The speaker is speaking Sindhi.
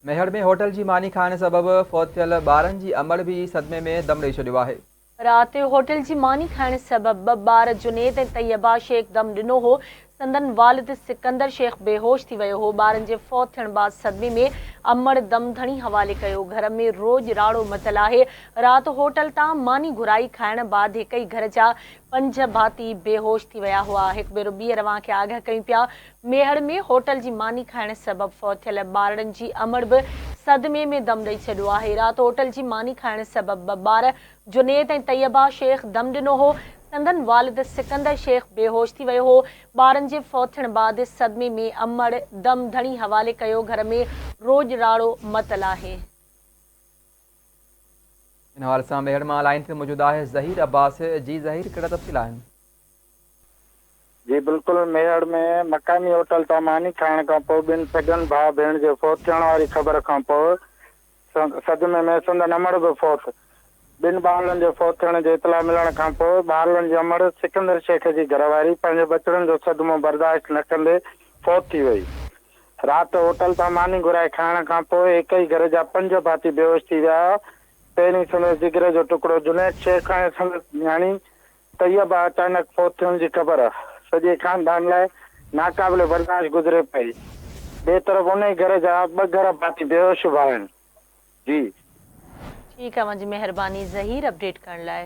ميهڙ ۾ هوٽل جي ماني کائڻ سبب فوت ٿيل ٻارن جي امڙ به صدمي ۾ دم ڏئي ڇڏيو آهي. رات هوٽل جي ماني کائڻ سبب ٻه ٻار جنيد ۽ طيبه شيخ دم ڏنو هو، سندن والد سڪندر شيخ بيهوش ٿي ويو هو، ٻارن جي فوت ٿيڻ بعد صدمي ۾ امڙ دم ڌڻي حوالي ڪيو، گهر ۾ روڄ راڙو متل آهي، رات هوٽل تان ماني گهرائي کائڻ بعد هڪ ئي گهر جا پنج ڀاتي بيهوش ٿي ويا هئا، هڪ ڀيرو ٻيهر اوهان کي آگاهه ڪيون پيا ميهڙ ۾ هوٽل جي ماني کائڻ سبب فوت ٿيل ٻارڙن جي امڙ به صدمي ۾ دم ڏئي ڇڏيو آهي. رات هوٽل جي ماني کائڻ سبب ٻه ٻار جنيد ۽ طيبه شيخ دم ڏنو هو. سندن والد سڪندر شيخ بيهوش ٿي ويو هو. ٻارن جي فوت ٿيڻ بعد صدمي ۾ امڙ دم ڌڻي حوالي ڪيو گهر ۾ روڄ راڙو متل آهي. ان حوالي سان ميهڙ مان لائين تي موجود آهي ظهير عباس جي ظهير ڪهڙا تفصيل آهن. جي بلڪل ميهڙ ۾ مقامي هوٽل تان ماني کائڻ کانپوء ٻن سڳن ڀاء ڀيڻ جي فوت ٿيڻ واري خبر کانپوء صدمي ۾ سندن امڙ به فوت ٻن ٻارڙن جي فوت ٿيڻ جي اطلاع ملڻ کانپوء ٻارڙن جي امڙ سڪندر شيخ جي گهرواري پنهنجي ٻچڙن جو صدمو برداشت نه ڪندي فوت ٿي وئي رات هوٽل تان ماني گهرائي کائڻ کانپوء هڪ ئي گهر جا پنج ڀاتي بيهوش ٿي ويا پهرين سندس جگر جو ٽڪڙو جنيد شيخ ۽ سندس نياڻي طيبه اچانڪ فوت ٿيڻ جي خبر سڄي خاندان لاء ناقابل برداشت گذري پئي. ٻئي طرف انهي گهر جا ٻه گهر ڀاتي بيهوش به آهن. جي. ٺيڪ اوهان جي مهرباني ظهير اپڊيٽ ڪرڻ لاء.